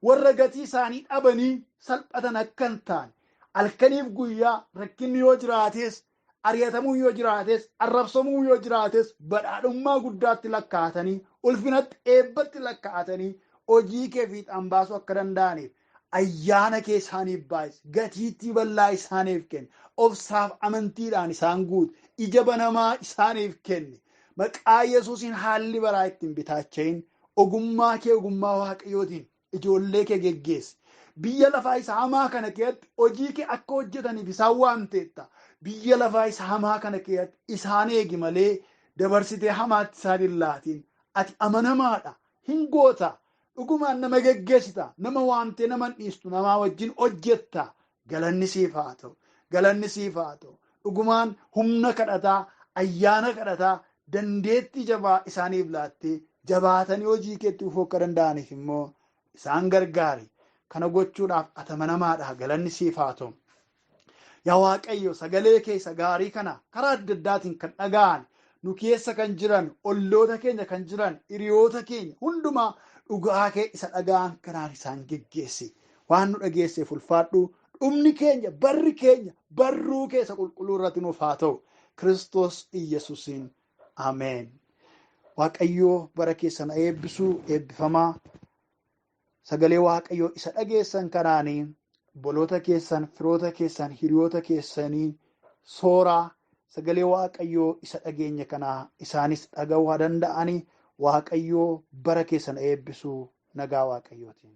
warra gatii isaanii dhabanii salphatan akka hin taane, halkaniif guyyaa rakkinni yoo jiraates, ari'atamuun yoo jiraates, arrabsamuun yoo jiraates, badhaadhummaa guddaatti lakkaa'atanii, ulfinatti eebbatti lakkaa'atanii hojii kee fiixaan baasuu akka danda'aniif ayyaana kee isaaniif baay'isi, gatiittii bal'aa isaaniif kenni, obsaaf amantiidhaan isaan guutu, ija banamaa isaaniif kenni. Maqaa Yesuusiin haalli baraa ittiin bitaacha'in, ogummaa kee ogummaa Waaqayyootiin ijoollee kee geggeessi. Biyya lafaa isa hamaa kana keessatti hojii kee akka hojjetaniif isaan waamteetta. Biyya lafaa isa hamaa kana keessatti isaan eegi malee dabarsitee hamaatti isaan hin laatin. Ati amanamaadha, hin goota. Dhugumaan nama geggeessita, nama waamtee nama hin dhiistu, namaa wajjin hojjetta. Galanni siif haa ta'u, galanni siif haa ta'u. Dhugumaan humna kadhataa, ayyaana kadhataa, dandeettii jabaa isaaniif laattee jabaatanii hojii keetti dhufuu akka danda'aniif immoo isaan gargaari. Kana gochuudhaaf ati amanamaadha, galanni siif haa ta'u. Yaa Waaqayyo, sagalee keessa gaarii kana karaa adda addaatiin kan dhaga'an, nu keessa kan jiran, olloota keenya kan jiran, hiriyoota keenya hundumaa dhugaa kee isa dhaga'an kanaan isaan geggeessi. Waan nu dhageesseef ulfaadhu. Dhumni keenya, barri keenya barruu keessa qulqulluu irratti nuuf haa ta'u. Kiristoos Iyyasuusiin ameen. Waaqayyoo bara keessan eebbisuu, eebbifamaa. Sagalee Waaqayyoo isa dhageessan kanaanii obboloota keessan, firoota keessan, hiriyoota keessanii sooraa. Sagalee Waaqayyoo isa dhageenya kanaa isaanis dhaga'uu haa danda'anii. Waaqayyoo bara keessan eebbisuu. Nagaa Waaqayyootiin.